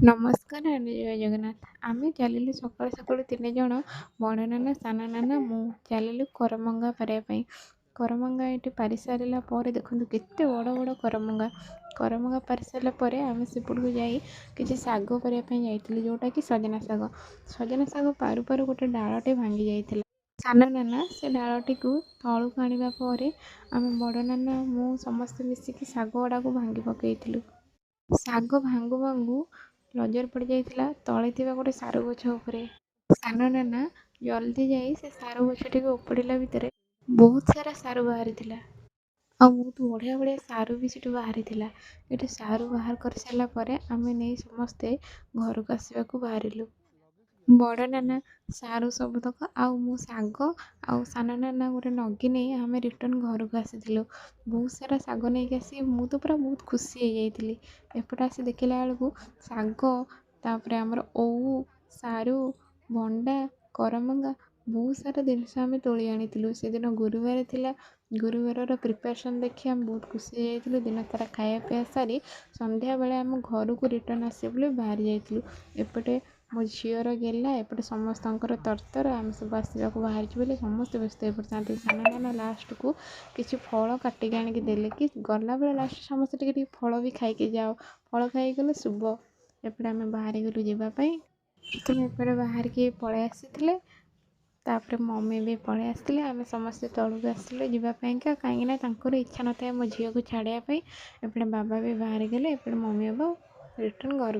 ନମସ୍କାର, ଜୟ ଜଗନ୍ନାଥ। ଆମେ ଚାଲିଲୁ ସକାଳୁ ସକାଳୁ ତିନି ଜଣ, ବଡ଼ ନାନା, ସାନ ନାନା, ମୁଁ ଚାଲିଲୁ କରମଙ୍ଗା ପାରିବା ପାଇଁ। କରମଙ୍ଗା ଏଠି ପାରି ସାରିଲା ପରେ ଦେଖନ୍ତୁ କେତେ ବଡ଼ ବଡ଼ କରମଙ୍ଗା। କରମଙ୍ଗା ପାରି ସାରିଲା ପରେ ଆମେ ସେପଟକୁ ଯାଇ କିଛି ଶାଗ ପାରିବା ପାଇଁ ଯାଇଥିଲୁ, ଯେଉଁଟାକି ସଜନା ଶାଗ। ସଜନା ଶାଗ ପାରୁ ପାରୁ ଗୋଟେ ଡାଳଟେ ଭାଙ୍ଗି ଯାଇଥିଲା। ସାନ ନାନା ସେ ଡାଳଟିକୁ ତଳକୁ ଆଣିବା ପରେ ଆମେ ବଡ଼ ନାନା, ମୁଁ ସମସ୍ତେ ମିଶିକି ଶାଗ ଗୁଡ଼ାକୁ ଭାଙ୍ଗି ପକାଇଥିଲୁ। ଶାଗ ଭାଙ୍ଗୁ ଭାଙ୍ଗୁ ନଜର ପଡ଼ିଯାଇଥିଲା ତଳେ ଥିବା ଗୋଟେ ସାରୁ ଗଛ ଉପରେ। ସାନ ନାନା ଜଲ୍ଦି ଯାଇ ସେ ସାରୁ ଗଛଟିକୁ ଉପୁଡ଼ିଲା ଭିତରେ ବହୁତ ସାରା ସାରୁ ବାହାରିଥିଲା, ଆଉ ବହୁତ ବଢ଼ିଆ ବଢ଼ିଆ ସାରୁ ବି ସେଠୁ ବାହାରିଥିଲା। ଏଠି ସାରୁ ବାହାର କରିସାରିଲା ପରେ ଆମେ ନେଇ ସମସ୍ତେ ଘରକୁ ଆସିବାକୁ ବାହାରିଲୁ। ବଡ଼ ନାନା ସାରୁ ସବୁତକ ଆଉ ମୁଁ ଶାଗ ଆଉ ସାନ ନାନା ଗୋଟେ ନଗି ନେଇ ଆମେ ରିଟର୍ଣ୍ଣ ଘରକୁ ଆସିଥିଲୁ। ବହୁତ ସାରା ଶାଗ ନେଇକି ଆସି ମୁଁ ତ ପୁରା ବହୁତ ଖୁସି ହେଇଯାଇଥିଲି। ଏପଟେ ଆସି ଦେଖିଲା ବେଳକୁ ଶାଗ, ତାପରେ ଆମର ଓଉ, ସାରୁ, ଭଣ୍ଡା, କରମଙ୍ଗା, ବହୁତ ସାରା ଜିନିଷ ଆମେ ତୋଳି ଆଣିଥିଲୁ। ସେଦିନ ଗୁରୁବାର ଥିଲା। ଗୁରୁବାରର ପ୍ରିପାରେସନ୍ ଦେଖି ଆମେ ବହୁତ ଖୁସି ହେଇଯାଇଥିଲୁ। ଦିନ ସାରା ଖାଇବା ପିଇବା ସାରି ସନ୍ଧ୍ୟାବେଳେ ଆମ ଘରକୁ ରିଟର୍ଣ୍ଣ ଆସିବୁ ବୋଲି ବାହାରି ଯାଇଥିଲୁ। ଏପଟେ ମୋ ଝିଅର ଗେଲା, ଏପଟେ ସମସ୍ତଙ୍କର ତରତର। ଆମେ ସବୁ ଆସିବାକୁ ବାହାରିଛୁ ବୋଲି ସମସ୍ତେ ବ୍ୟସ୍ତ ହେଇପଡ଼ିଥାନ୍ତି। ସାନ ନାନା ଲାଷ୍ଟକୁ କିଛି ଫଳ କାଟିକି ଆଣିକି ଦେଲେ କି ଗଲାବେଳେ ଲାଷ୍ଟ ସମସ୍ତେ ଟିକେ ଟିକେ ଫଳ ବି ଖାଇକି ଯାଅ, ଫଳ ଖାଇକି ଗଲେ ଶୁଭ। ଏପଟେ ଆମେ ବାହାରିଗଲୁ ଯିବା ପାଇଁ। ପ୍ରଥମେ ଏପଟେ ବାହାରିକି ପଳେଇ ଆସିଥିଲେ, ତାପରେ ମମି ବି ପଳେଇ ଆସିଥିଲେ। ଆମେ ସମସ୍ତେ ତଳକୁ ଆସିଲୁ ଯିବା ପାଇଁକା, କାହିଁକିନା ତାଙ୍କର ଇଚ୍ଛା ନଥାଏ ମୋ ଝିଅକୁ ଛାଡ଼ିବା ପାଇଁ। ଏପଟେ ବାବା ବି ବାହାରିଗଲେ, ଏପଟେ ମମି ବାବା ରିଟର୍ଣ୍ଣ ଘରକୁ।